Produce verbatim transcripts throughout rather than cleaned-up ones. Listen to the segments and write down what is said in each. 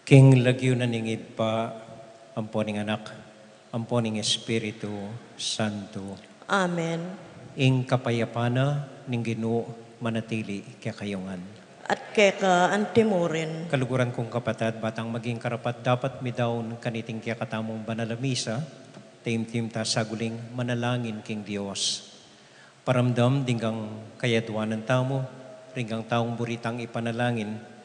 King lagyu na ning Ibpa, ampo ning Anak, ampo ning Espiritu Santo. Amen. Ing kapayapan na ning Ginu manatili kekayu ngan. At keka antimurin. Kaluguran kung kapatad, batang maging karapat-dapat midaun kaniting kekatamung banal a misa, taimtim ta saguling manalangin king Dios. Paramdam ding kayadwanan tamu, ring taung buri tang ipanalangin,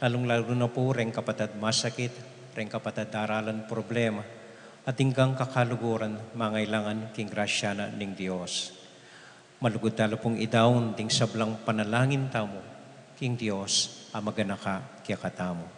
lalung-lalu na pu reng kapatad masakit, reng kapatad daralan problema, at ding kakaluguran mangailangan king grasya na ning Dios. Malugud tala pung idaun ding sablang panalangin tamu king Dios a maganaka kekatamu.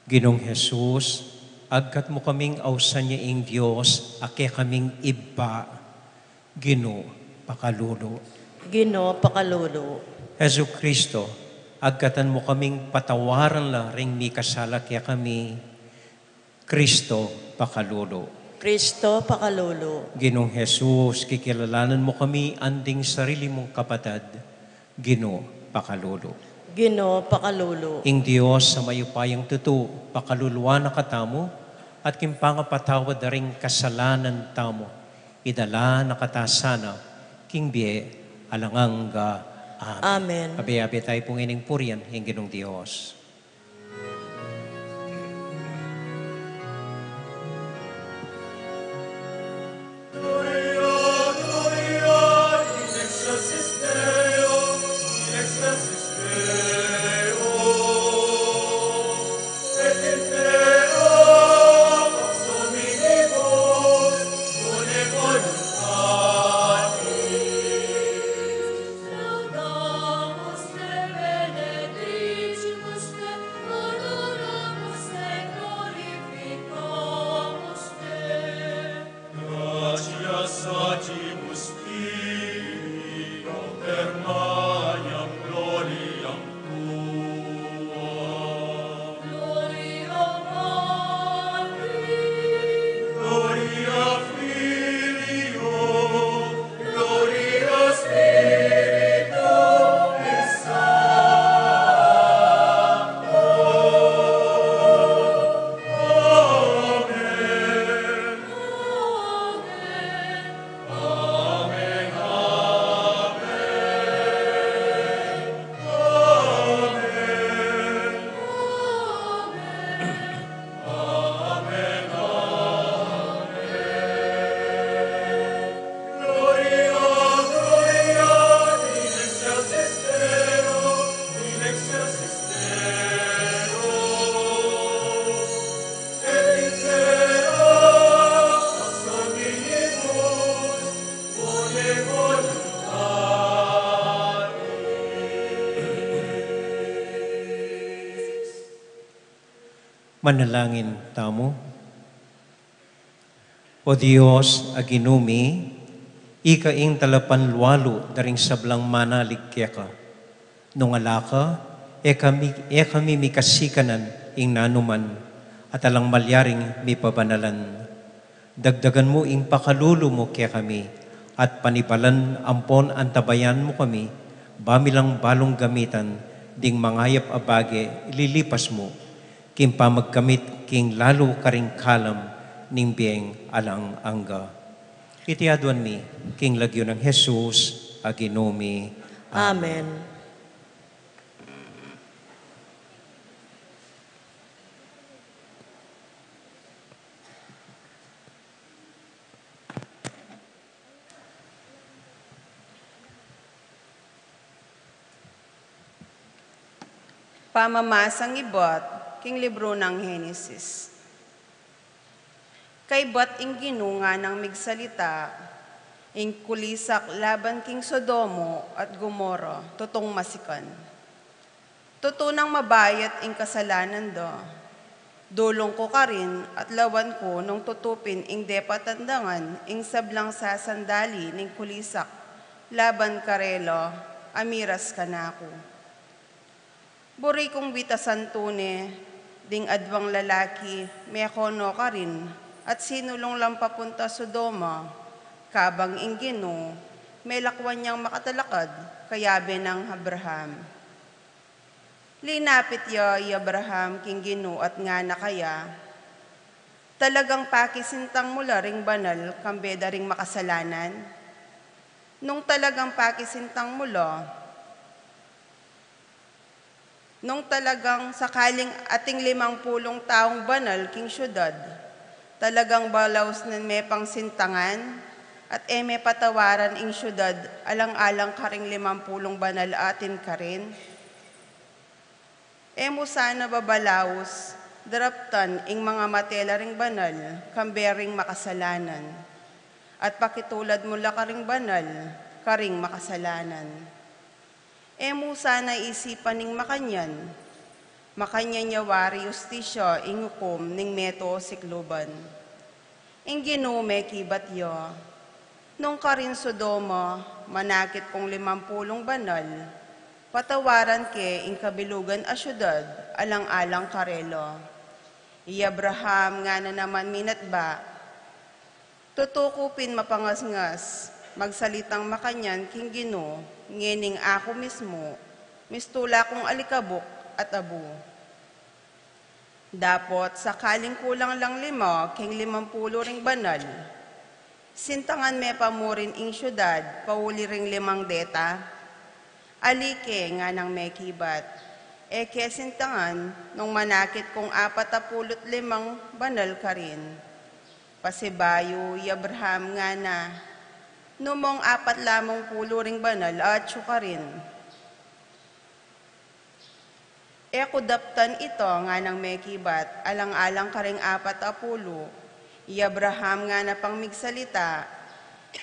Ginung Jesus, agkat mu kaming ausan ya ing Dios a kekaming Ibpa. Ginu, pakalulu. Ginu, pakalulu. Jesucristo, agkatan mu kaming patawaran la ring mikasala kekami. Cristo, pakalulu. Cristo, pakalulu. Ginung Jesus, kikilalanan mu kami anting sarili mung kapatad. Ginu, pakalulu. Ginu, pakalulu. Ing Dios a mayupayang tutu, pakaluluan na katamu, at king pangapatawad da ring kasalanan tamu, idala na kata sana king bie alang angga. Amen. Amen. Abe-abe tayu pung ining purian ing Ginung Dios. Manalangin tamu. O Dios a Ginu mi, ika ing talapanlualu da ring sablang manalig keka. Nung ala ka, e kami, e kami mikasikanan ing nanuman, at alang malyaring mipabanalan. Dagdagan mu ing pakalulu mu kekami, at panibalan ampon antabayan mu kami, ba mi lang balung gamitan ding mangayap a bage lilipas mu, king pamagkamit king lalu karing kalam ning bieng alang angga. Iti aduan mi king lagyu nang Jesus a Ginu mi. Amen. Amen. Pamamasang ibat king libru nang Henesis. Kaybat ing Ginu nganang migsalita, ing kulisak laban king Sodomo at Gomorra tutung masikan. Tutu nang mabayat ing kasalanan da. Dulung ku karin at lawan ku nung tutupin ing depatan da ngan ing sablang sasandali ning kulisak laban karela a miras kanaku. Buri kung witasan tune ding adwang lalaki mekono karin at sinulung lang papunta Sodoma, kabang ing Ginu melakwan yang makatalakad kayabe nang Abraham. Linapit ya i Abraham king Ginu at ngana kaya, "Talagang pakisintang mu la ring banal kambe da ring makasalanan? Nung talagang pakisintang mu la, nung talagang sakaling ating limang pulung taung banal king syudad, talagang balaus nan me pang sintangan at e me patawaran ing syudad alang-alang karing limang pulung banal atin karin? E mu sana babalaus daraptan ing mangamate la ring banal kambe ring makasalanan, at pakitulad mu la karing banal karing makasalanan? E mu sana isipan ing makanyan? Makanyan ya wari ustisya ing ukum ning meto sikluban." Ing Ginu mekibat ya, "Nung karin Sodoma manakit kung limang pulung banal, patawaran ke ing kabilugan a syudad alang-alang karela." I Abraham ngana naman minatba, "Tutu ku pin mapangasngas magsalitang makanyan king Ginu, ngening aku mismu, mistula kung alikabuk at abu. Dapot sakaling kulang lang lima king limang pulu ring banal, sintangan me pa mu rin ing syudad pauli ring limang deta?" "Ali ke," nganang mekibat, "e ke sintangan nung manakit kung apat a pulu't limang banal karin." Pasibayu i Abraham ngana, "Nu mong apat lamung pulu ring banal a atyu karin?" "E ku daptan ita," nganang mekibat, "alang-alang karing apat a pulu." I Abraham ngana pang migsalita,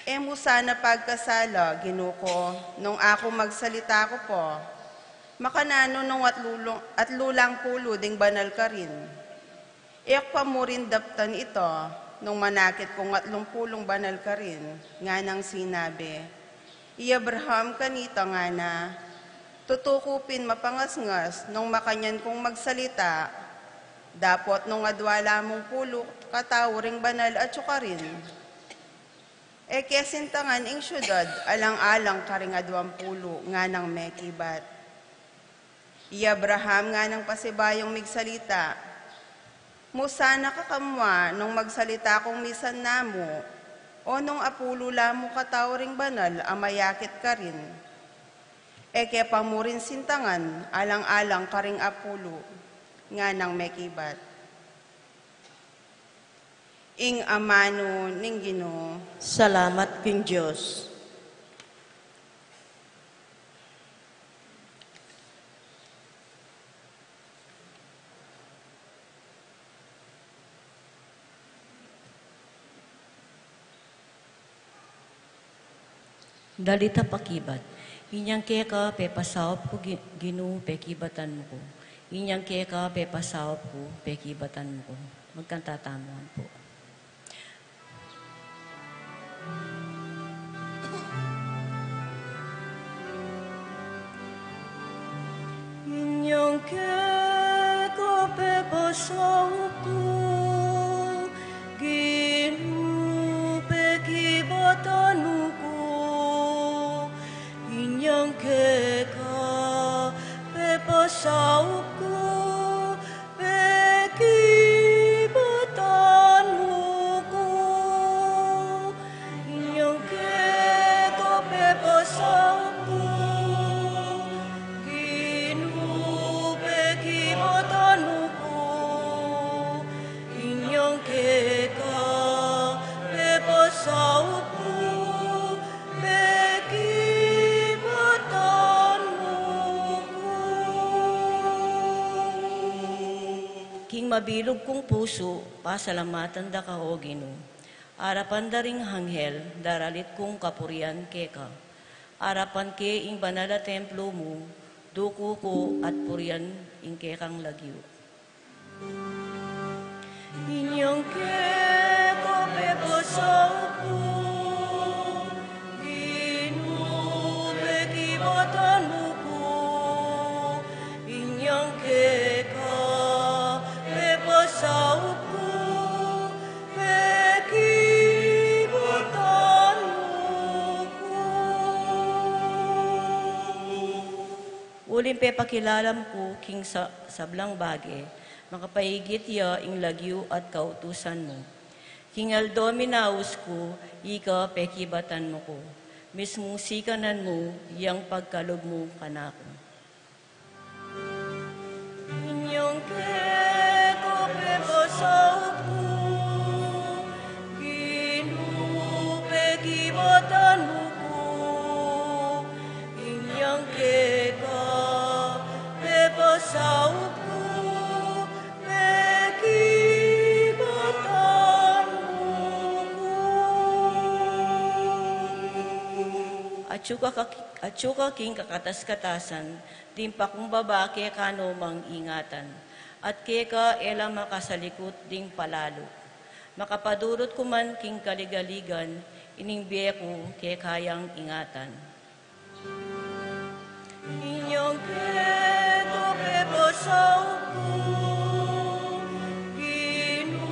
"E mu sana pagkasala, Ginu ku, nung aku magsalita ku pa. Makananu nung atlu lang, atlu lang pulu ding banal karin? E ku pa mu rin daptan ita nung manakit kung atlung pulung banal karin?" nganang sinabi. I Abraham kanita ngana, "Tutu ku pin mapangasngas nung makanyan kung magsalita, dapot nung adwa lamung pulu katau ring banal atyu karin, e ke sintangan ing syudad alang-alang karing adwang pulu," nganang mekibat. I Abraham nganang pasibayung migsalita, "Mu sana kakamua nung magsalita kung misan namu, o nung apulu la mu katau ring banal a mayakit karin, e ke pa mu rin sintangan alang-alang karing apulu," nganang mekibat. Ing amanu ning Ginu. Salamat king Dios. Dalit a pakibat. Inyang keka pepasaup ku, Gi-, Ginu, pekibatan mu ku. Inyang keka pepasaup ku, pekibatan mu ku. Magkanta tamu pu. Inyang keka pepasaup ku, Ginu, pekibatan mu ku. Inyang keka pepasaup ku, pekibatan mu ku. Inyang keka pepasaup ku, Ginu, pekibatan mu ku. Inyang keka pepasaup ku, pekibatan mu ku. King mabilug kung pusu, pasalamatan da ka, O Ginu. Arapan da ring anghel, daralit kung kapurian keka. Arapan ke ing banal a templo mu, duku ku at purian ing kekang lagyu. Inyang keka pepasaup ku, Ginu, pekibatan mu ku. Inyang Uling pepakilalam ku king sa-, sablang bage, makapaigit ya ing lagyu at kautusan mu. King aldo minaus ku, ika pekibatan mu ku. Mismung sikanan mu, yang pagkalub mu kanaku. Inyang keka pepasaup ku, Ginu, pekibatan mu ku. Inyang keka pepasaup ku, pekibatan mu ku. Atyu ka, atyu ka king kakatas-katasan, ding pakumbaba keka no mang ingatan, at keka e la makasalikut ding palalu. Makapadurut ku man king kaligaligan, ining bie ku keka yang ingatan. Inyang keka pepasaup ku, Ginu,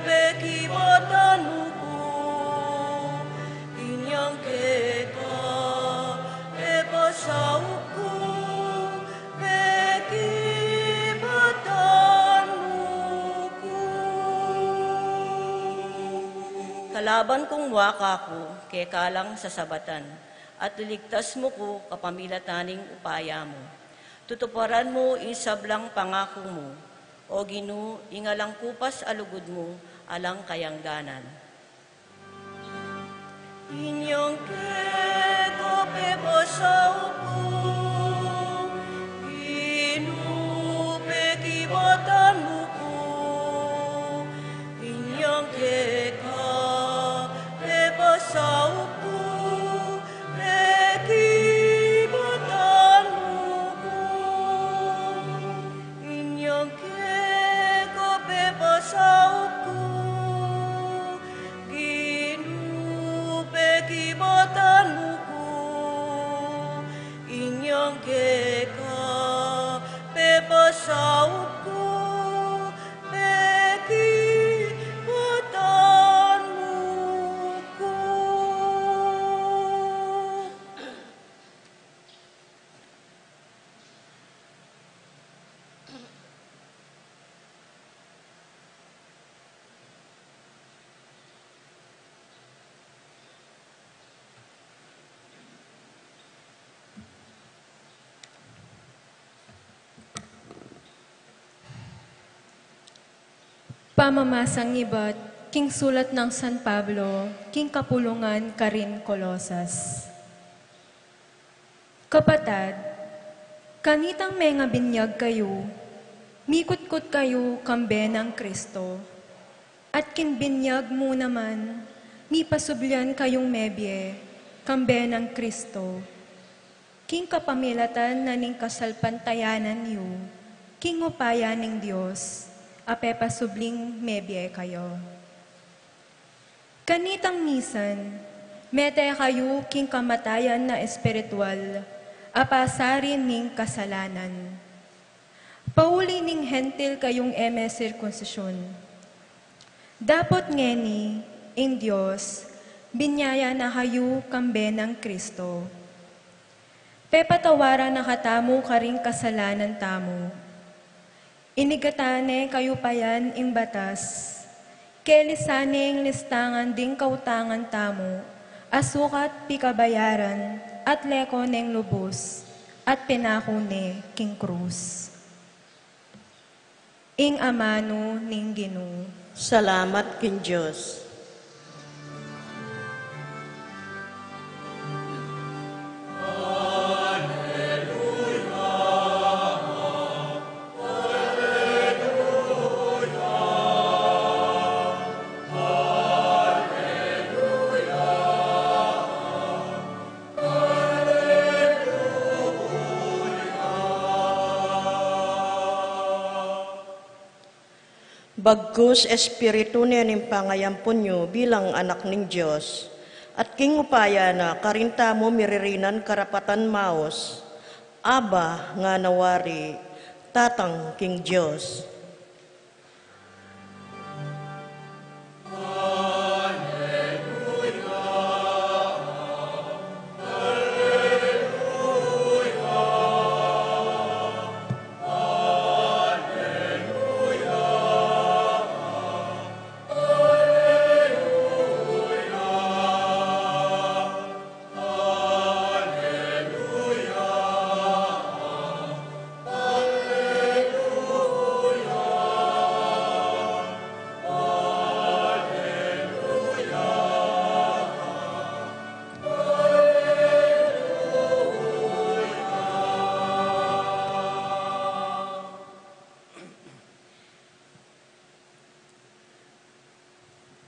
pekibatan mu ku. Inyang keka pepasaup ku, pekibatan mu ku. Kalaban kung muaka ku, keka lang sasabatan, at liligtas mu ku kapamilatan ning upaya mu. Tutuparan mu ing sablang pangaku mu, O Ginu, ing alang kupas a lugud mu, alang kayangganan. Inyang keka pepasaup ku, Ginu, pekibatan mu ku. Inyang keka pepasaup ku, pekibatan mu ku. Inyang keka pepasaup ku, Ginu, pekibatan mu ku. Inyang keka pepasaup ku, pekibatan mu ku. Pamamasang ibat king sulat nang San Pablo king kapulungan karin Colosas. Kapatad, kanitang mengabinyag kayu, mikutkut kayu kambe nang Kristo, at king binyag mu naman, mipasublian kayung mebie kambe nang Kristo, king kapamilatan na ning kasalpantayanan yu king upaya ning Dios a pepasubling mebie kayu. Kanitang misan, mete kayu king kamatayan a espiritual a pasari ning kasalanan. Pauli ning Hentil kayung e me sirkunsisyun. Dapot ngeni, ing Dios, binyaya na kayu kambe nang Kristo. Pepatawaran na katamu karing kasalanan tamu. Inigatan ne kayu pa yan ing batas. Kelisan ne ing listangan ding kautangan tamu a sukat pikabayaran at leko neng lubus, at pinaku ne king krus. Ing amanu ning Ginu. Salamat king Dios. Bagkus Espiritu ne ning pangayampun yu bilang anak ning Dios, at king upaya na karin tamu miririnan karapatan maus, Aba, ngana wari, Tatang king Dios.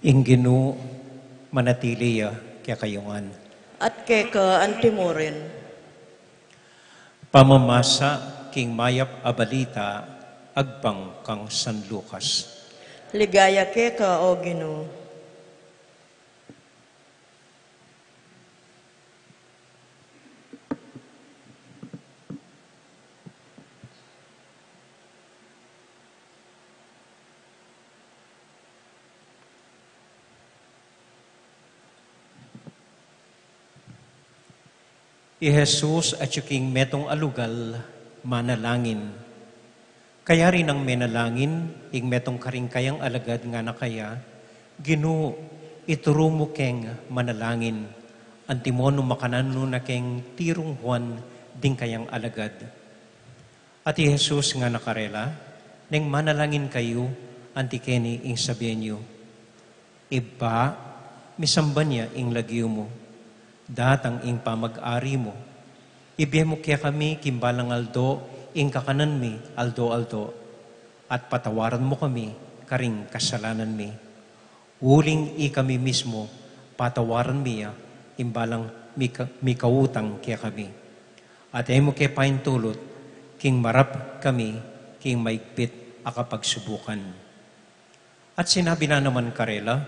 Ing Ginu manatili ya kekayu ngan. At keka antimurin. Pamamasa king mayap a balita agpang kang San Lucas. Ligaya keka, O Ginu. I Jesus atyu king metung a lugal manalangin. Kayari nang menalangin ing metung karing kayang alagad, ngana kaya, Ginu, ituru mu keng manalangin, antimo nung makanan nu na keng tirung Juan ding kayang alagad. At i Jesus ngana karela, neng manalangin kayu, anti keni ing sabyan yu, Ibpa, misamban ya ing lagyu mu. Datang ing pamag-ari mu. Ibie mu kekami king balang aldo ing kakanan mi aldo-aldo. At patawaran mu kami karing kasalanan mi, uling ikami mismu patawaran mi ya ing balang mika-, mikautang kekami. At e mu ke paintulut king marap kami king maigpit a kapagsubukan. At sinabi na naman karela,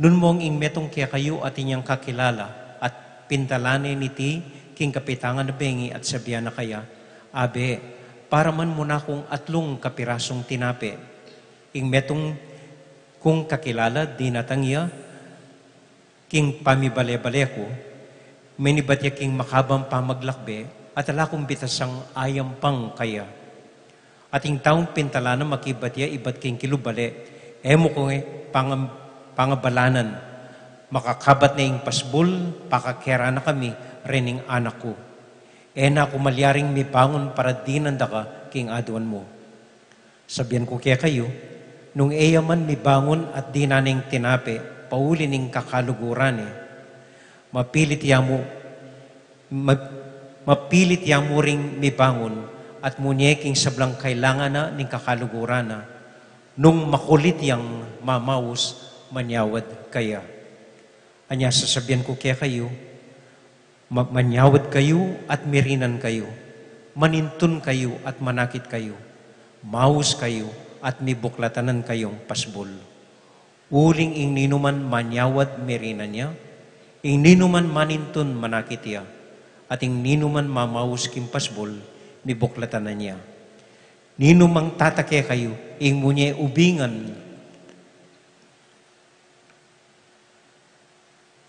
Nung mong ing metung kekayu atin yang kakilala, at pintalan ne niti king kapitangan a bengi at sabian na kaya, Abe, paraman mu na kung atlung kapirasung tinape. Ing metung kung kakilala dinatang ya king pamibale-bale ku, menibat ya king makabang pamaglakbe, at ala kung bitasang ayampang kaya. At ing taung pintalan na makibat ya ibat king kilubale, e mu ku nge pangam-, pangabalanan, makakabat ne ing pasbul, pakakera na kami rening anak ku. E na ku malyaring mibangun para dinan daka king aduan mu. Sabian ku kekayu, nung e ya man mibangun at dinan neng tinape pauli ning kakaluguran ne, mapilit ya mu, ma-, mapilit ya mu ring mibangun at munye king sablang kailangan na ning kakaluguran na, nung makulit yang mamaus, manyawad kaya. Anya sasabian ku kekayu, Ma-, manyawad kayu at mirinan kayu, manintun kayu at manakit kayu, maus kayu at mibuklatanan kayung pasbul. Uling ing ninuman manyawad mirinan ya, ing ninuman manintun manakit ya, at ing ninuman mamaus king pasbul mibuklatanan ya. Ninumang tata kekayu, ing munye ubingan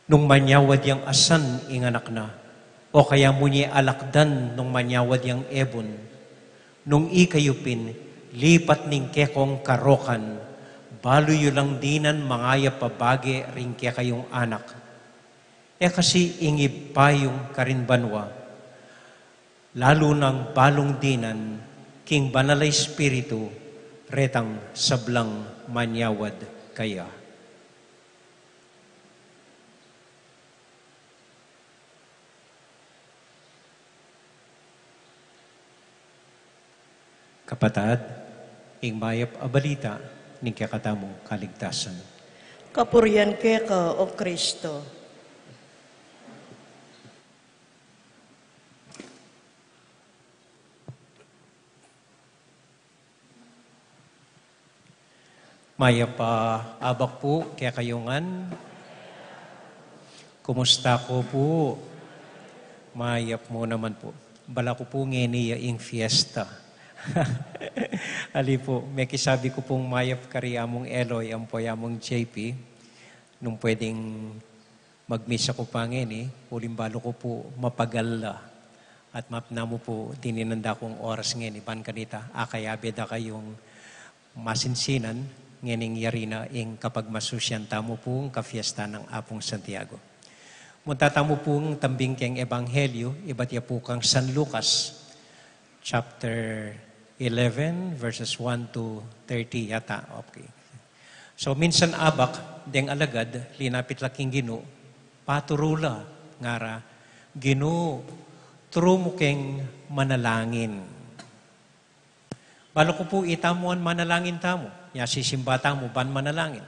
nung manyawad yang asan ing anak na, o kaya munye alakdan nung manyawad yang ebun, nung ikayu pin lipat ning kekong karokan, balu yu lang dinan mangayap a bage ring kekayung anak. E kasi ing Ibpa yu karin banua, lalu nang balung dinan king Banal a Espiritu retang sablang manyawad kaya. Kapatad, ing mayap a balita ning kekatamung kaligtasan. Kapurian keka, O Kristo. Mayap a abak pu kekayu ngan. Kumusta ko pu? Mayap mu naman pu. Balaku pu ngeni ya ing fiesta. Ali pu, mekisabi ku pung mayap kari amung Eloy ampo i amung J P, nung pwedeng magmisa ku pa ngeni, uling balu ku pu mapagal la. At mapnamu pu, dinan da kung oras ngeni, ban kanita, akayabe da kayung masinsinan, ngening yari na ing kapagmasusian tamu pung kafiesta nang Apung Santiago. Munta tamu pung tambing keng Ebanghelyo, ibat ya pu kang San Lucas, chapter eleven, verses one to thirty yata. Okay. So, minsan abak, deng alagad, linapit la king Ginu, paturu la, ngara, Ginu, turu mu keng manalangin. Balu ku pu itamu an manalangin tamu, ya sisimba tamu, ban manalangin.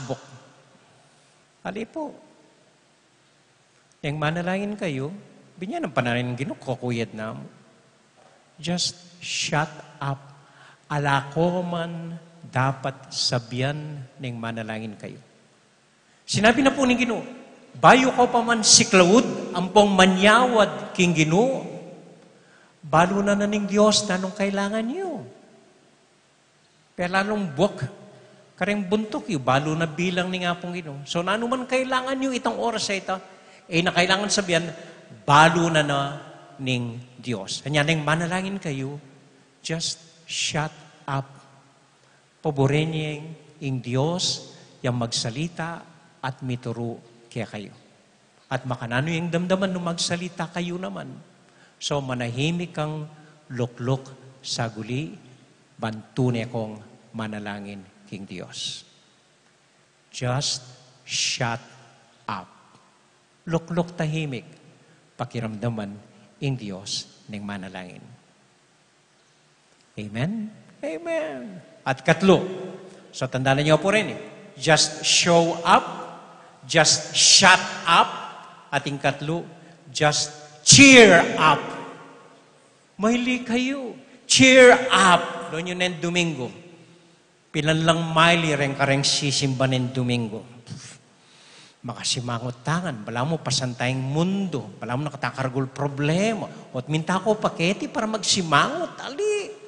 pasbuk. Ali pu, neng manalangin kayu, binye nang panalangin ning Ginu, kukuyad na mu. Just shut up. Ala ko man dapat sabian neng manalangin kayu. Sinabi na pu ning Ginu, bayu ko pa man siklaud ampong manyawad king Ginu, balu na na ning Dios nanung kailangan yu. Pela lalung buak kareng buntuk yu, balu na bilang ning Apung Ginu. So, nanu man kailangan yu itang oras a ita, e na kailangan sabian, balu na na ning Dios. Anya neng manalangin kayu, just shut up. Paburen ye ing Dios yang magsalita at mituru kekayu. At makananu yang damdaman nung magsalita kayu naman. So, manahimik kang lukluk saguli, ban tune kong manalangin king Dios. Just shut up. Lukluk tahimik, pakiramdaman ing Dios neng manalangin. Amen? Amen. At katlu, so tandaan niyo po rin eh, just show up, just shut up, at ing katlu, just cheer up. Maili kayu. Cheer up. Doon yun yung Domingo. Pilan lang maili reng kareng sisimba ning Domingo. Makasimangot tangan, balamu pasan tayang mundu, balamu nakatakaragu problema. Ot minta ko pa keti para magsimangot, ali.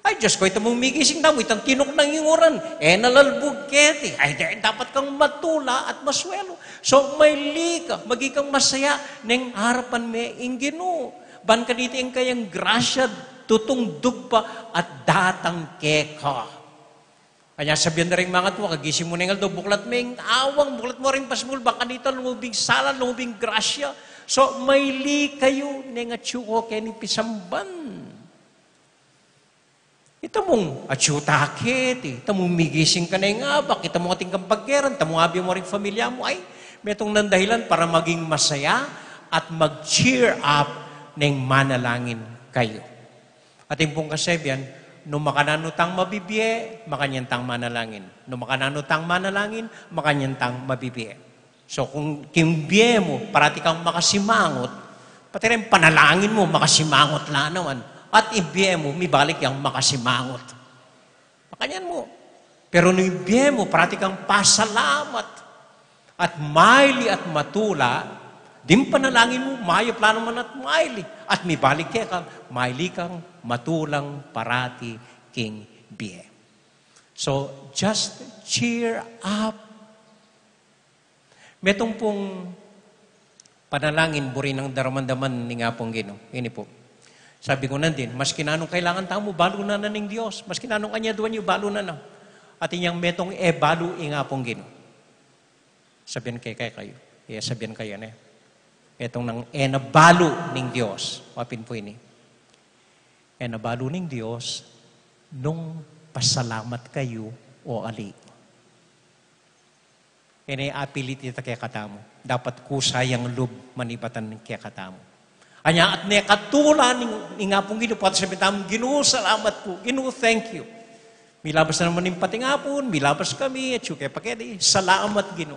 Ay, Diyos ko, ita mung migising tamu, itang tinuk nang inguran, e na lalbug keti. Ay, de, dapat kang matula at maswelu. So, maili ka, maging kang masaya, neng arapan me ing Ginu. Ban kanita ing kayang grasya, tutungdug pa at datang keka. Anya sabian da ring mangatua, kagising mu neng aldo, buklat me ing awang, buklat mu ring pasmul, bang kanita lungubing sala, lungubing grasya. So, maili kayu, neng atyu ko keni pisamban. Ita mung atyu ta keti, ita mung migising ka neng abak, ita mung atin kang pagkeran, ita mung abie mu ring familia mu, ay, metung nang dahilan para maging masaya at mag-cheer up neng manalangin kayu. Atin pung kasabian, nung makananu tang mabibie, makanyan tang manalangin. Nung makananu tang manalangin, makanyan tang mabibie. So, kung king bie mu, parati kang makasimangot, pati rin panalangin mu, makasimangot la naman. At ing bie mu, mibalik yang makasimangot. Makanyan mu. Pero nung ing bie mu, parati kang pasalamat. At maili at matula, ding panalangin mu, mayap la naman at maili. At mibalik keka, maili kang matulang parati king bie. So, just cheer up. Metung pung panalangin, buri nang daramdaman ning Apung Ginu. Ini pu. Sabi ku nandin, maski nanung kailangan tamu, balu na na ning Dios. Maski nanung anyaduan yu, balu na na. At inyang metung e balu ing Apung Ginu. Sabian ke kekayu. E, sabian kayu ne. Metung nang e na balu ning Dios. O pin pu ini. E na balu ning Dios, nung pasalamat kayu o ali. E ne apilit ita kekatamu. Dapat kusa yang lub manibatan kekatamu. Anya at ne katula ning, ning Apung Ginu, pati sabi tamu, "Ginu, salamat pu. Ginu, thank you. Milabas na naman ing pating apun, milabas kami, atyu ke pa keti. Salamat, Ginu."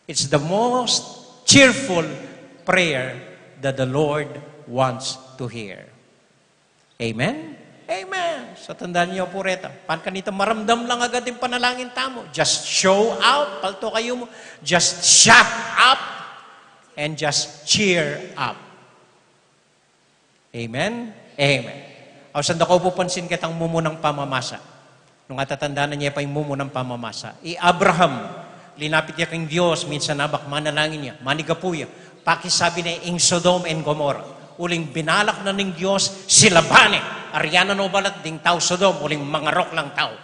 It's the most cheerful prayer that the Lord wants to hear. Amen? Amen. So, tandaan niyo po reta. Pan kanita maramdam lang agad ing panalangin tamu. Just show up, palto kayu mu. Just shut up and just cheer up. Amen? Amen. Ausan da ko pu pansin ketang mumunang pamamasa. Nung atatandanan ye pa ing mumunang pamamasa. I Abraham, linapit ya king Dios, minsan abak manalangin ya, manigapu ya. Pakisabi ne ing Sodom and Gomorrah. Uling binalak na ning Dios, silaban ne. Aryanan o balat ding tau Sodom, uling mangarok lang tau.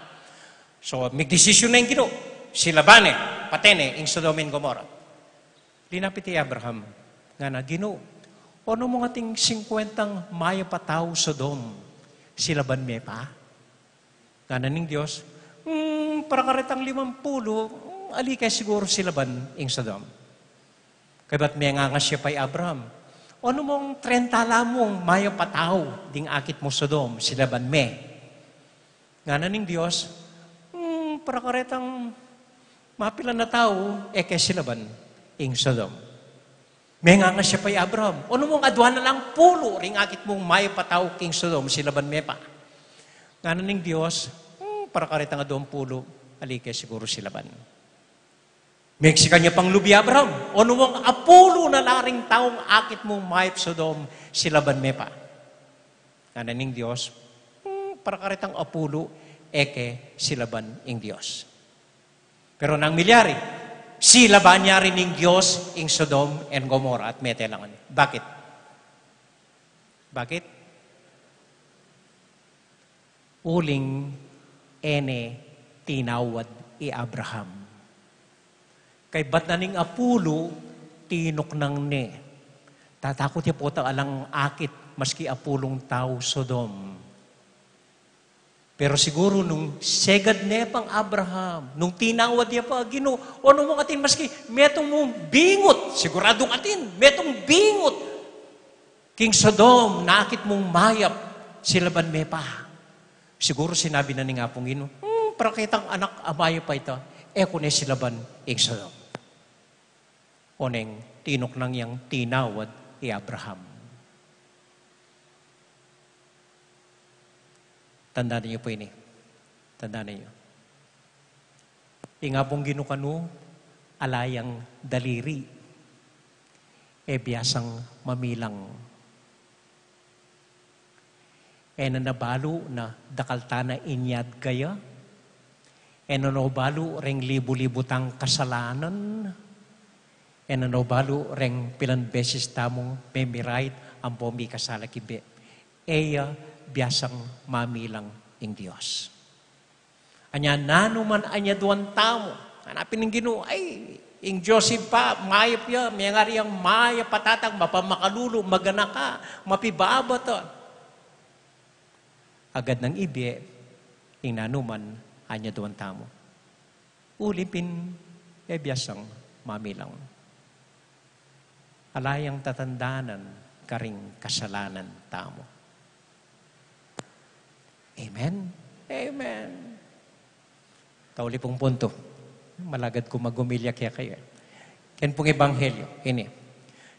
So, migdesisyon na ing Ginu, silaban ne, pate ne, ing Sodom and Gomorrah. Linapit i Abraham, ngana, "Ginu, onu mung ating singkwentang mayap a tau Sodom, silaban me pa?" Ngana ning Dios, "Hmm, para karetang limampulu, hmm, ali ke siguru silaban ing Sodom." Kaybat mengangas ya pa i Abraham, "Onu mung trenta la mung mayap a tau ding akit mu Sodom, silaban me?" Ngana ning Dios, "Hmm, para karetang mapilan a tau, e ke silaban ing Sodom." Mengangas ya pa i Abraham, "Onu mung adua na lang pulu ring akit mung mayap a tau king Sodom, silaban me pa?" Ngana ning Dios, "Hmm, para karetang aduang pulu, ali ke siguru silaban." Megsikan ya pang lub i Abraham, "Onu mung apulu na la ring taung akit mung mayap Sodom, silaban me pa?" Ngana ning Dios, "Hmm, para karetang apulu, e ke silaban ing Dios." Pero nanu ing milyari, silaban ya rin ning Dios ing Sodom and Gomorrah at mete la ngeni. Bakit? Bakit? Uling e ne tinawad i Abraham. Kaybat na ning apulu, Tinuknang ne. Tatakut ya pu ta alang akit, maski apulung tau Sodom. Pero siguru nung segad ne pang Abraham, nung tinawad ya pa, Ginu, o nung mung atin maski metung mung bingut, siguradung atin, metung bingut king Sodom, nakit mung mayap, silaban me pa. Siguru sinabi na ning Apung Ginu, "Hmm, para ketang anak a mayap a ita, e ku ne silaban ing Sodom." Oneng tinuknang yang tinawad i Abraham. Tandaan niyo po ini. Tandaan niyo. Ing Apung Ginu kanu, ala yang daliri. E biasang mamilang. E na na balu na dakal tana inyadga ya. E na no balu reng libu-libu tang kasalanan. E na no balu reng pilan beses tamung memirait ampo mikasala kibe. E ya biasang mamilang ing Dios. Anya nanu man anyaduan tamu, hanapin ning Ginu, ay, ing Dios Ibpa, mayap ya, mengari yang mayap a tatang, mapamakalulu, maganaka, mapibabata. Agad nang ibie ing nanu man anyaduan tamu. Uli pin, e biasang mamilang. Ala yang tatandanan karing kasalanan tamu. Amen? Amen. Tauli pung punto. Malagad ku magumilya kekayu. Ken pung ebanghelyo, ini.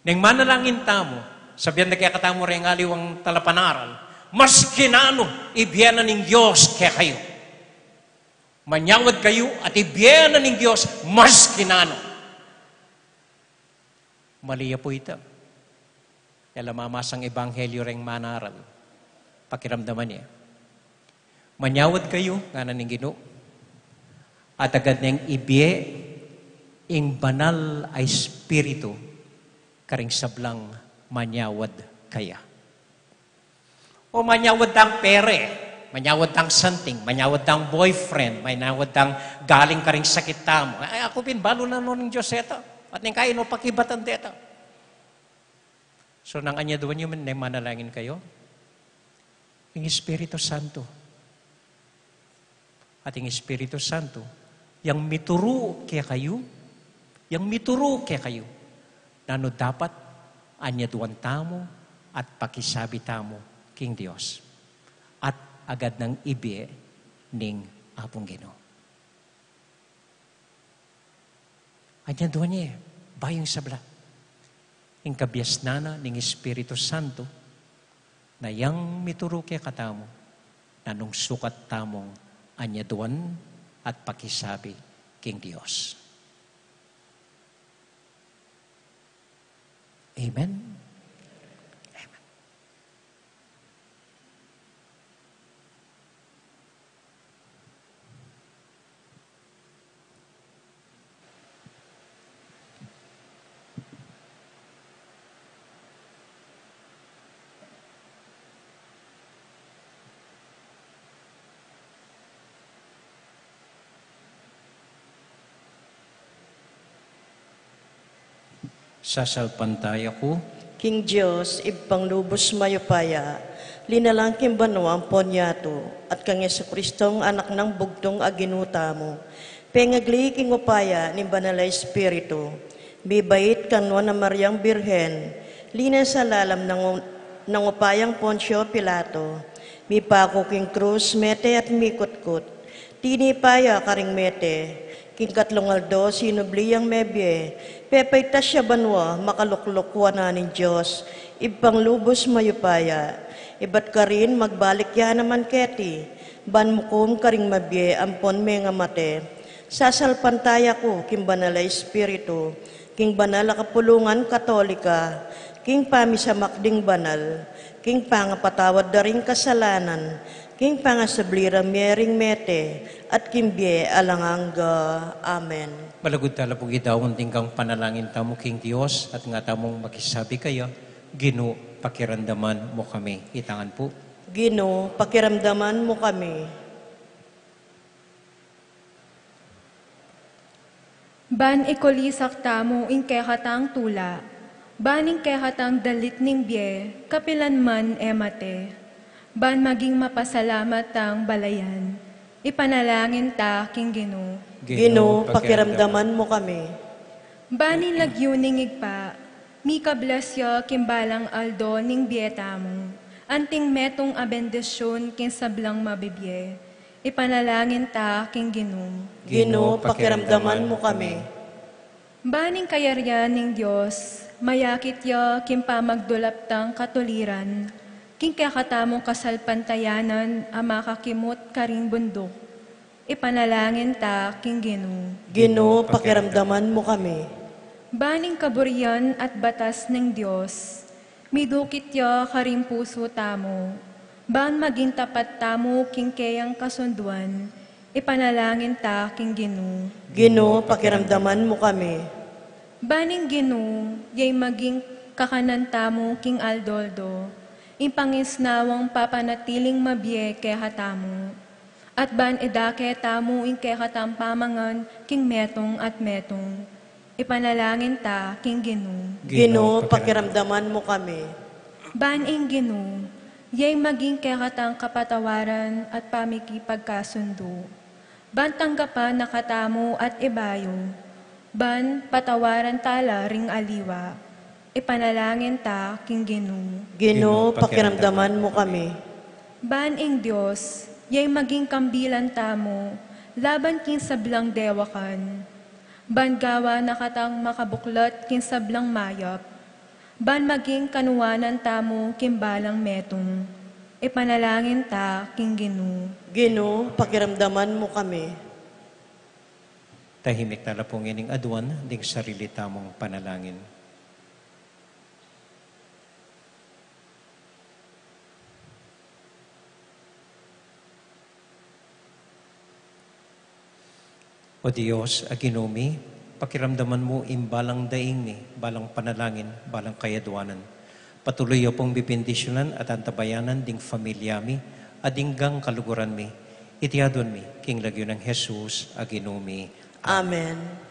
Neng manalangin tamu, sabian da kekatamu reng aliwang talapanaral, maski nanu, ibie na ning Dios kekayu. Manyawad kayu at ibie na ning Dios maski nanu. Mali ya pu ita. E la mamasang ebanghelyo reng manaral. Pakiramdaman ye. Manyawad kayu, ngana ning Ginu. At agad neng ibie ing Banal a Espiritu karing sablang manyawad kaya. O manyawad dang pere, manyawad dang santing, manyawad dang boyfriend, manyawad dang galing karing sakit tamu. Ay, aku pin, balu na no ning Dios eta. At neng kainu pakibatan deta. So, nung anyaduan yu man, neng manalangin kayu, ing Espiritu Santo. At ing Espiritu Santo, yang mituru kekayu, yang mituru kekayu, nanu dapat anyaduan tamu at pakisabi tamu king Dios. At agad nang ibie ning Apung Ginu. Anyaduan ye, bayung sabla. Ing kabiasnan na ning Espiritu Santo, na yang mituru kekatamu, na nung sukat tamung anyaduan at pakisabi king Dios. Amen? Amen. Sasalpantaya ku king Dios, Ibpang lubus mayupaya, linalang king banua ampon yatu, at kang Jesucristong Anak nang bugtung a Ginu tamu, pengagli king upaya ning Banal a Espiritu, mibait kang Nuan a Mariang Birhen, linasa lalam nang, nang upayang Poncio Pilato, mipaku king krus, mete at mikutkut, tinipa ya karing mete, king katlung aldo sinubli yang mebie, pepaitas ya banua, makalukluk wanan ning Dios, Ibpang lubus mayupaya, ibat karin magbalik ya naman keti, ban mukum karing mabie ampon mengamate. Sasalpantaya ku king Banal a Espiritu, king banal a kapulungan Katolika, king pamisamak ding banal, king pangapatawad da ring kasalanan, king pangasubli ra mie ring mete, at king bie alang angga. Amen. Malagud tala pung idaun ding kang panalangin tamu king Dios, at nga tamung makisabi kaya, Ginu, pakiramdaman mu kami. Itangan pu. Ginu, pakiramdaman mu kami. Ban ikulisak tamu ing kekatang tula, ban ing kekatang dalit ning bie, kapilan man e mate. Ban maging mapasalamat tang balayan, ipanalangin ta king Ginu. Ginu, pakiramdaman mu kami. Ban ing lagyu ning Ibpa, mikablas ya king balang aldo ning bie tamu, anting metung a bendisyun king sablang mabibie, ipanalangin ta king Ginu. Ginu, pakiramdaman mu kami. Ban ing kayarian ning Dios, mayakit ya king pamagdulap tang katuliran, king kekatamung kasalpantayanan a makakimut karing bunduk, ipanalangin ta king Ginu. Ginu, pakiramdaman mu kami. Ban ing kaburian at batas ning Dios, midukit ya karing pusu tamu, ban maging tapat tamu king keyang kasunduan, ipanalangin ta king Ginu. Ginu, pakiramdaman mu kami. Ban ing Ginu, yay maging kakanan tamu king aldo-aldo, ing pangisnawang papanatiling mabie kekatamu. At ban idake tamu ing kekatang pamangan king metung at metung, ipanalangin ta king Ginu. Ginu, pakiramdaman mu kami. Ban ing Ginu, yay maging kekatang kapatawaran at pamikipagkasundu. Ban tanggapan na katamu at ibayu, ban patawaran tala ring aliwa, ipanalangin ta king Ginu. Ginu, pakiramdaman mu kami. Ban ing Dios, yay maging kambilan tamu, laban king sablang dewakan. Ban gawa na katang makabuklat king sablang mayap. Ban maging kanuanan tamu king balang metung. Ipanalangin ta king Ginu. Ginu, pakiramdaman mu kami. Tahimik na la pung ining aduan ding sarili tamung panalangin. O Dios, a Ginu mi, pakiramdaman mu ing balang daing mi, balang panalangin, balang kayaduanan. Patuloy ya pung bibendisyunan at antabayanan ding familia mi, at ding gang kaluguran mi. Iti aduan mi, king lagyu nang Jesus, a Ginu mi. Amen.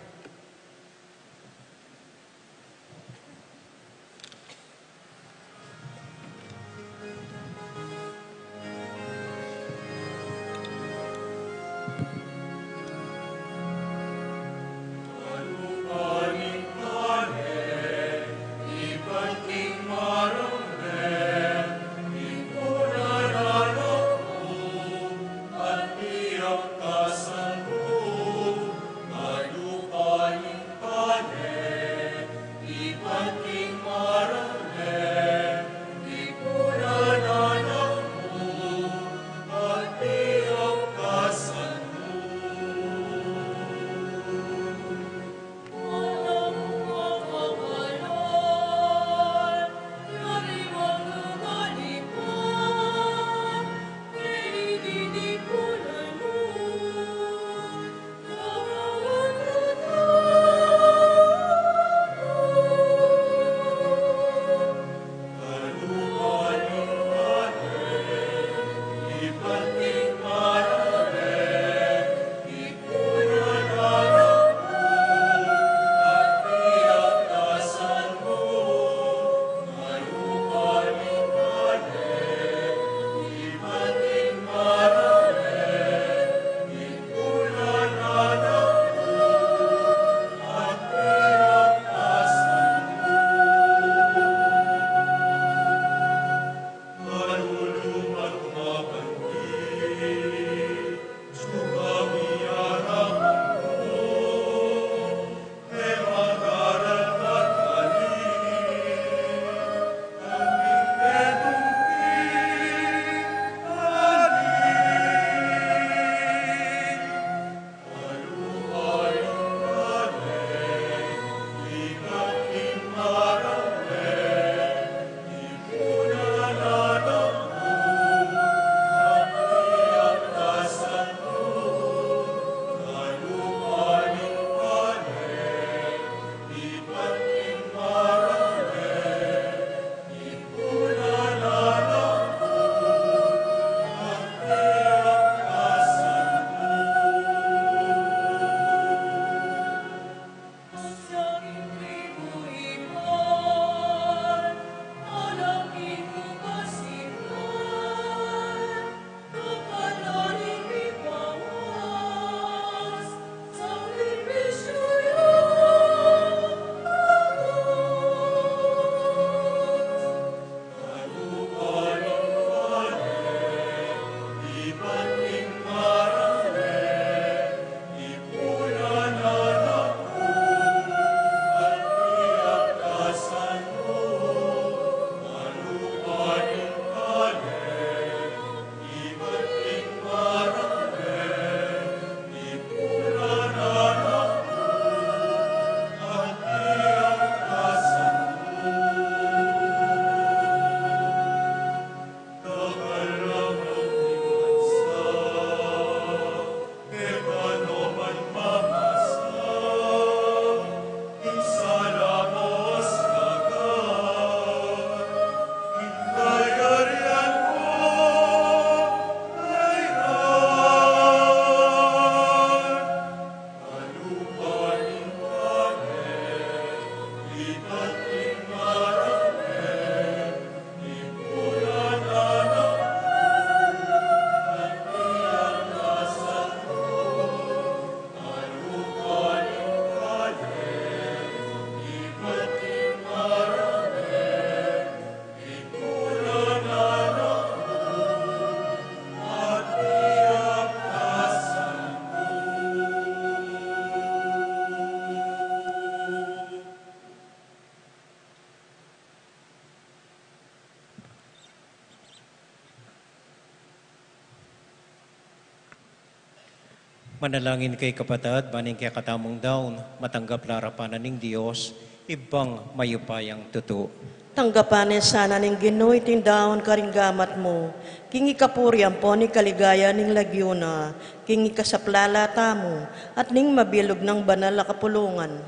Manalangin kayu, kapatad, ban ing kekatamung daun matanggap la arapan na ning Dios, Ibpang mayupayang tutu. Tanggapan na sana ning Ginu iting daun karing gamat mu, king ikapuri ampon ikaligaya ning lagyu na, king ikasaplala tamu, at ning mabilug nang banal a kapulungan.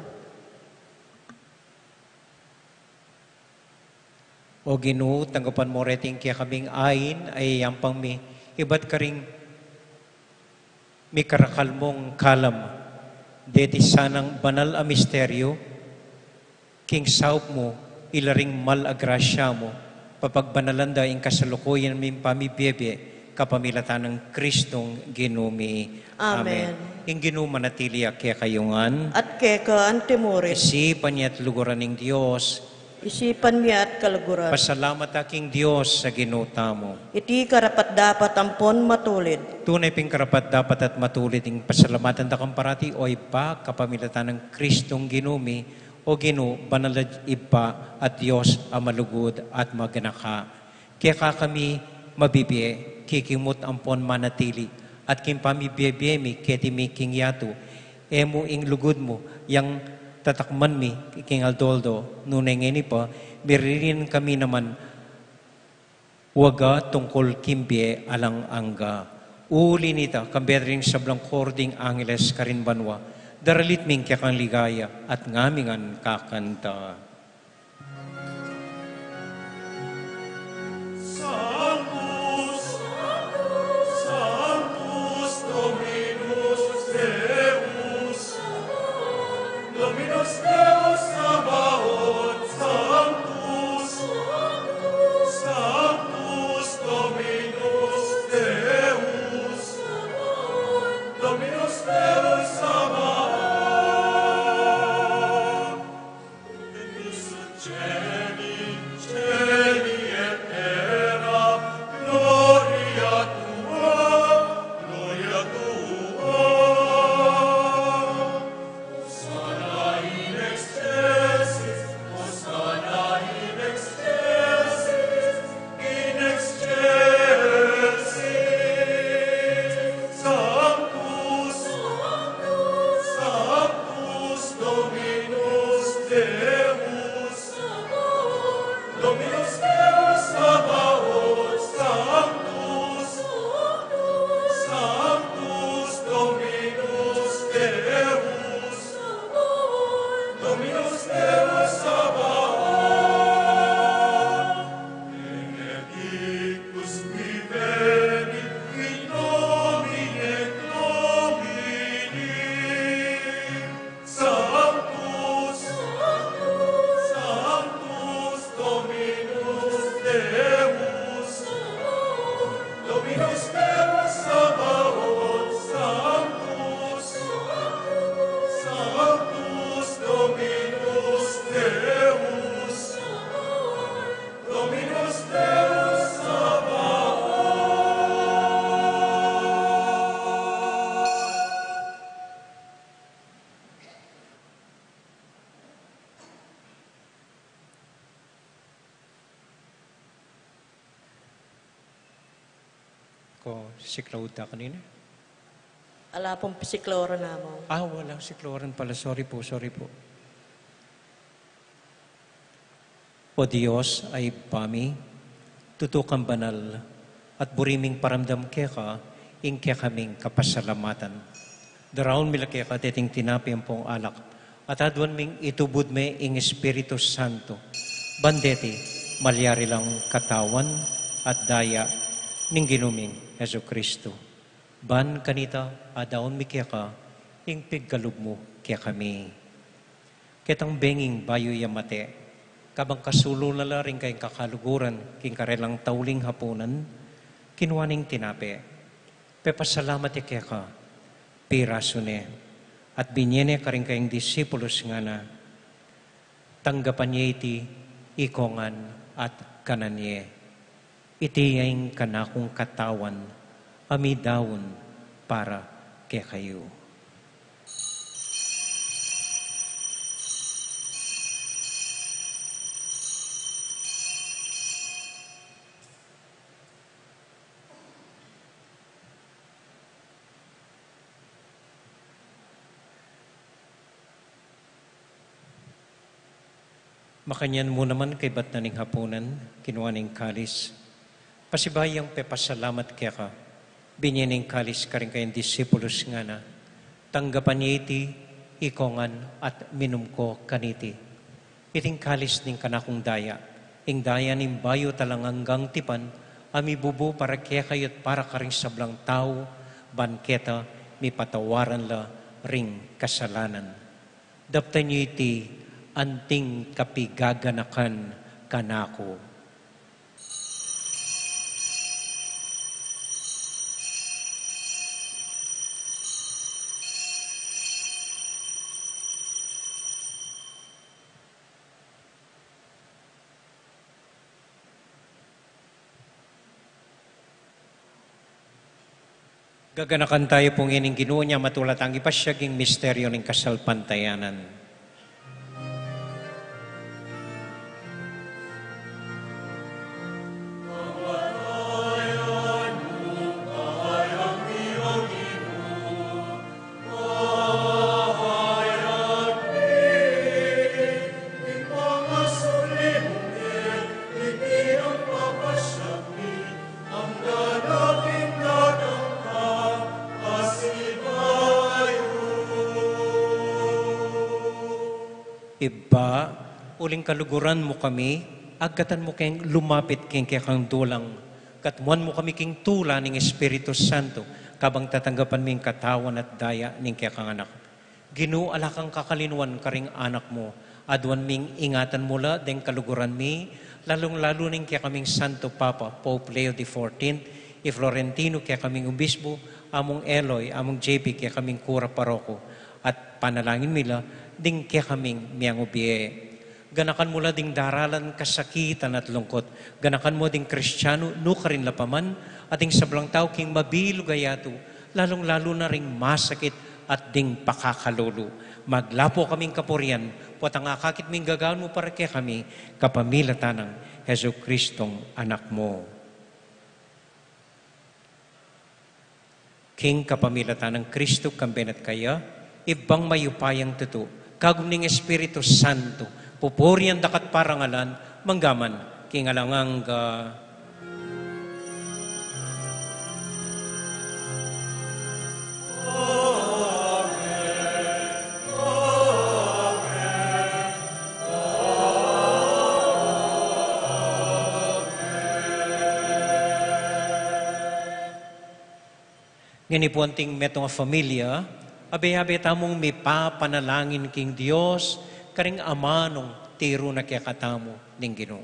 O Ginu, tanggapan mu reting kekaming ain a iyampang mi ibat karing mikarakal mung kalam. Deti sanang banal a misteryu, king saup mu, ila ring mal a grasya mu, papagbanalan da ing kasalukuyan ming pamibie-bie, kapamilatan nang Kristong Ginu mi. Amen. Amen. Ing Ginu manatili ya kekayu ngan. At keka antimurin. Isipan ya at luguran ning Dios. Isipan mi at kaluguran. Pasalamat ta king Dios a Ginu tamu. Iti karapat-dapat ampon matulid. Tune ping karapat-dapat at matulid ing pasalamatan da kang parati, o Ibpa, kapamilatan nang Kristong Ginu mi, o Ginu, banal a Ibpa at Dios a malugud at maganaka. Keka kami mabibie, kikimut ampon manatili, at king pamibie-bie mi keti mi king yatu, e mu ing lugud mu yang tatakman mi king aldo-aldo, nune ngeni pa, miririnan kami naman waga tungkul king bie alang angga. Uli nita, kambe da ring sablang kording angeles karin banua, daralit mi ing kekang ligaya, at ngami ngan kakanta. Sanctus, Sanctus Dominus Deus, Dominus Deus Sabaoth, Sanctus, Sanctus Dominus Deus, Dominus Deus Sabaoth. In excelsis Sanctus, Sanctus Dominus Deus, Dominus Deus Sabaoth, Sanctus, Sanctus Dominus Deus, Dominus Deus Sabaoth. Benedictus qui venit in nomine Domini, Sanctus, Sanctus Dominus Deus, Dominus Deus Sabaoth, Sanctus, Sanctus Dominus Deus, Dominus Deus Sabaoth. Ko, siklaud ta kanina? Ala pong siklauran, Among. Ah, wala, siklauran pala. Sorry po, sorry po. O Dios a Ibpa mi, tutu kang banal, at buri ming paramdam keka ing kekaming kapasalamatan. Daraun mi la keka deting tinape ampong alak, at aduan ming itubud me ing Espiritu Santo, ban deti malyari lang katawan at daya ning Ginu ming Jesucristo. Ban kanita adaun mi keka ing pigkalub mu kekami. Ketang benging bayu ya mate, kabang kasulu na la ring kayang kakaluguran king karelang tauling hapunan, kinua neng tinape, pepasalamat ya keka, pirasu ne, at binie ne karing kayang disipulus, ngana: Tanggapan ye iti ikongan at kanan ye. Iti ya ing kanakung katawan a midaun para kekayu. Makanyan mu naman kaybat na ning hapunan, kinua ne ing kalis. Pasibayu yang pepasalamat keka, binye ne ing kalis karing kayang disipulus, ngana: Tanggapan ye iti, ikongan, at minum ko kaniti. Iting kalis ning kanakung daya, ing daya ning bayu at alang anggang tipan, a mibubu para kekayu at para karing sablang tau, ban keta mipatawaran la ring kasalanan. Daptan yu iti anting kapigaganakan kanaku. Gaganakan tayu pu ngening Ginu, inya matula tang ipasyag ing misteryu ning kasalpantayanan. Ibpa, uling kaluguran mu kami, agkatan mu keng lumapit king kekang dulang, katmuan mu kami king tula ning Espiritu Santo, kabang tatanggapan mi ing katawan at daya ning kekang Anak. Ginu, ala kang kakalinuan karing anak mu. Aduan ming ingatan mu la deng kaluguran mi, lalung-lalu ning kekaming Santo Papa, Pope Leo the fourteenth, i Florentino kekaming obispo, Among Eloy, Among J P kekaming kura paroko, at panalangin mi la ding kekaming miyang ubie. Ganakan mu la ding daralan kasakitan at lungkut. Ganakan mu ding Kristiano nukarin la pa man, at ding sablang tau king mabilug a yatu, lalung-lalu na ring masakit at ding pakakalulu. Maglapu kaming kapurian, potang akakit ming gagawan mu para kekami, kapamilatan nang Jesucristong Anak mu. King kapamilatan nang Kristo, kambe na at kaya, Ibpang mayupayang tutu, kagum ning Espiritu Santo, pupurian da ka at parangalan, mangga man king alang angga. Ngeni pu anting metung a familia, abe-abe tamung mipapanalangin king Dios, karing amanung tiru na kekatamu ning Ginu.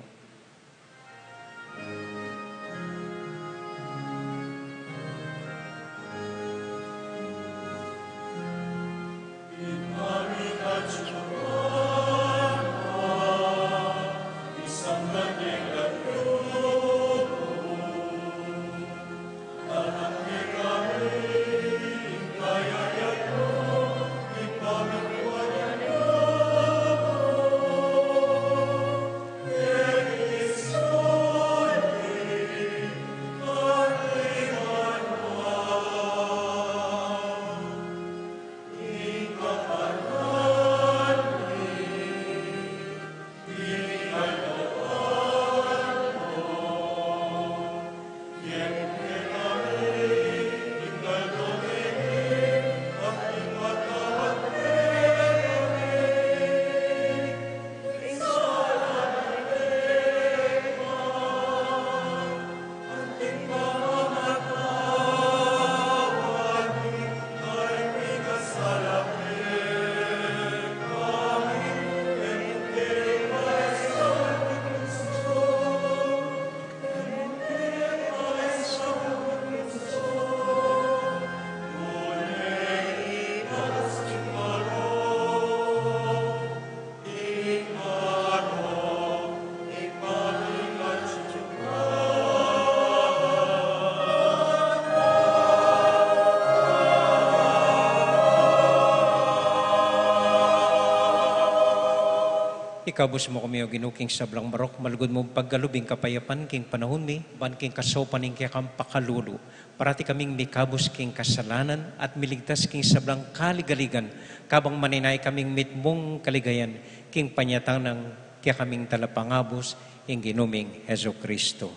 Ikabus mu kami, O Ginu, king sablang marok, malugud mung pagkalub ing kapayapan king panaun mi, ban king kasaupan ning kekang pakalulu, parati kaming mikabus king kasalanan at miligtas king sablang kaligaligan, kabang maninaya kaming mitmung kaligayan king panyatang nang kekaming talapangabus, ing Ginu ming Jesucristo.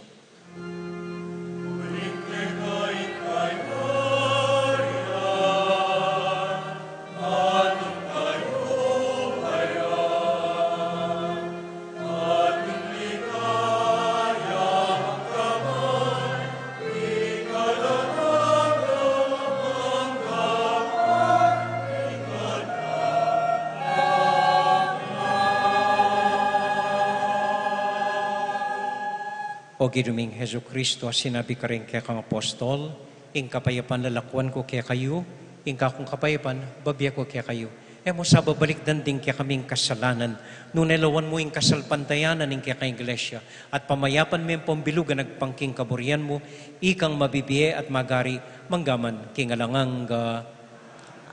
O Ginu ming Jesucristo, a sinabi karing kekang apostol, ing kapayapan lalakuan ku kekayu, ing kakung kapayapan bibie ku kekayu. E mu sa babalikdan ding kekaming kasalanan, nune lawan mu ing kasalpantayanan ning kekang Iglesia, at pamayapan me ampong bilugan agpang king kaburian mu, ikang mabibie at magari manggaman king alang angga.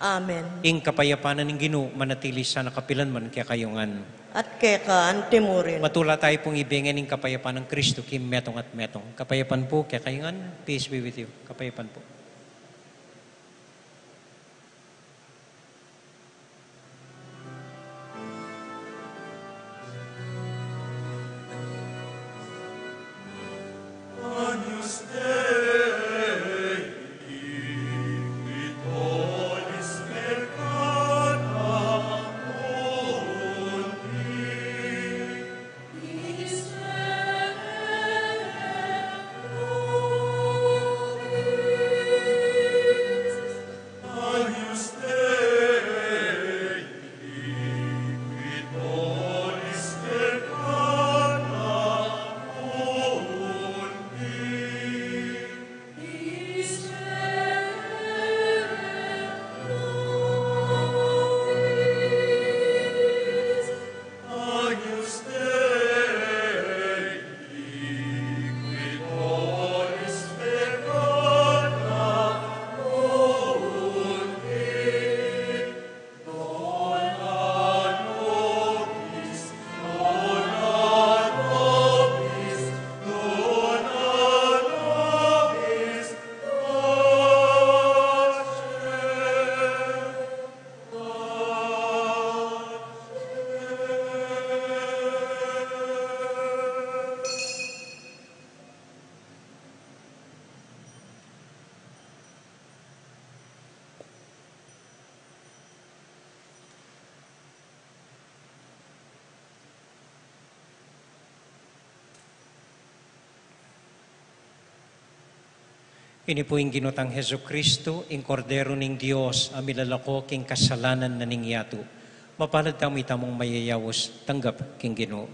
Amen. Ing kapayapan ning Ginu manatili sana kapilan man kekayu ngan. At keka anti mu rin. Matula tayu pung ibie ngan ing kapayapan nang Kristo king metung at metung. Kapayapan pu kekayu ngan. Peace be with you. Kapayapan pu. Ini pu ing Ginu tang Jesucristo, ing Kordero ning Dios, a milalako king kasalanan na ning yatu. Mapalad tamu itamung mayayaus tanggap king Ginu.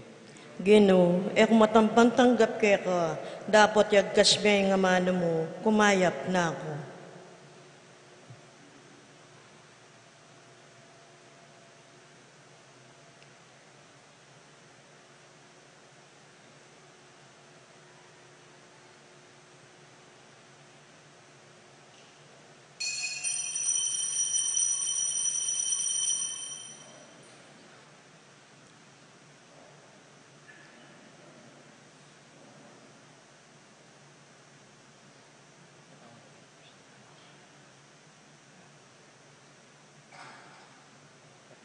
Ginu, e ku matampan tanggap keka, dapot yagkas me ing amanu mu, kumayap na ku.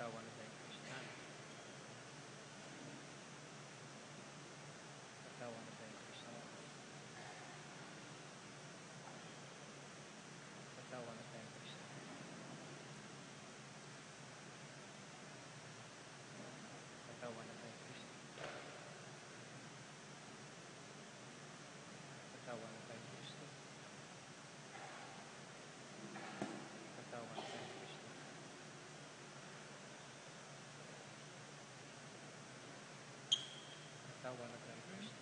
Katawan at daya ni Kristo. Katawan at daya ni Kristo. Katawan at daya ni Kristo. Katawan at daya ni Kristo. Katawan at daya ni Kristo. Katawan at daya ni Kristo. Katawan at daya ni Kristo.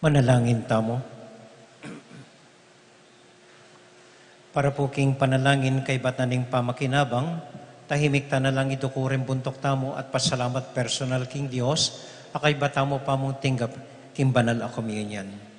Manalangin tamu. Para pu king panalangin kaybat na ning pamakinabang, tahimik ta na lang iduku ring buntuk tamu at pasalamat personal king Dios, a kaybat tamu pa mung tinggap king banal a komunyon.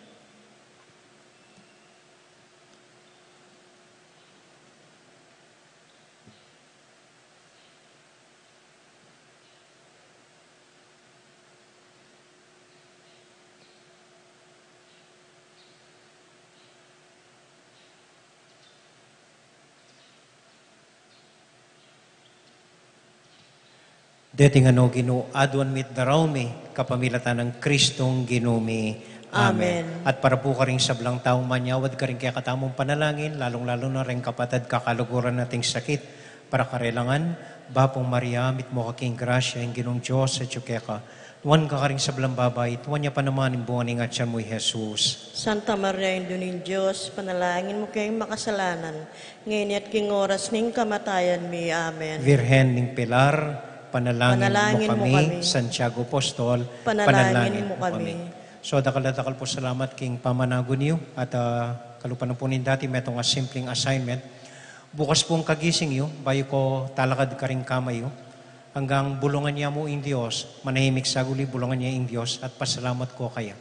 Deti ngana, O Ginu, aduan mi't daraun mi kapamilatan nang Kristong Ginu mi. Amen. Amen. At para pu karing sablang taung manyawad karing kekatamung panalangin, lalung-lalu na ring kapatad kakaluguran ating sakit, para karela ngan, Bapu Maria, mitmu ka king grasya, ing Ginung Dios atyu keka. Nuan ka karing sablang babai, at nuan ya pa naman ing bunga ning atyan mu, i Jesus. Santa Maria, Indu ning Dios, ipanalangin mu kaming makasalanan, ngeni at king oras ning kamatayan mi. Amen. Virgen ning Pilar, ipanalangin mu kami. Ipanalangin mu kami. Santiago Apostol, ipanalangin mu kami. Ipanalangin mu kami. So, dakal a dakal pu salamat king pamanagun yu at, ah, kalupa na pu ning dati, metung a simpleng assignment. Bukas pung kagising yu, bayu ko talakad karing kama yu, anggang bulungan ya mu ing Dios, manahimik saguli, bulungan ya ing Dios, at pasalamat ko kaya.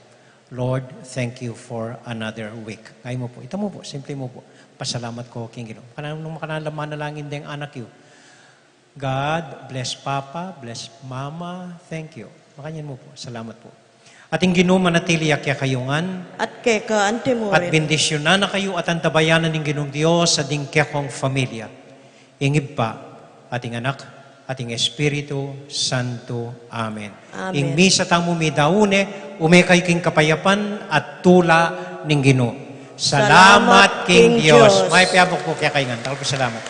Lord, thank you for another week. Ngeni mu pu, ita mu pu, simple mu pu. Pasalamat ko king Ginu. Makananu, makananu la manalangin deng anak yu. God bless Papa, bless Mama, thank you. Makanyan mu pu, salamat pu. At ing Ginu manatili ya kekayu ngan. At keka antimurin. At bendisyunan na kayu at antabayanan ning Ginung Dios at ding kekong familia. Ing Ibpa, at ing Anak, at ing Espiritu Santo. Amen. Amen. Ing misa tamu midaun ne, ume kayu king kapayapan at tula ning Ginu. Salamat king Dios. Mayap a abak pu kekayu ngan. Dakal pu salamat.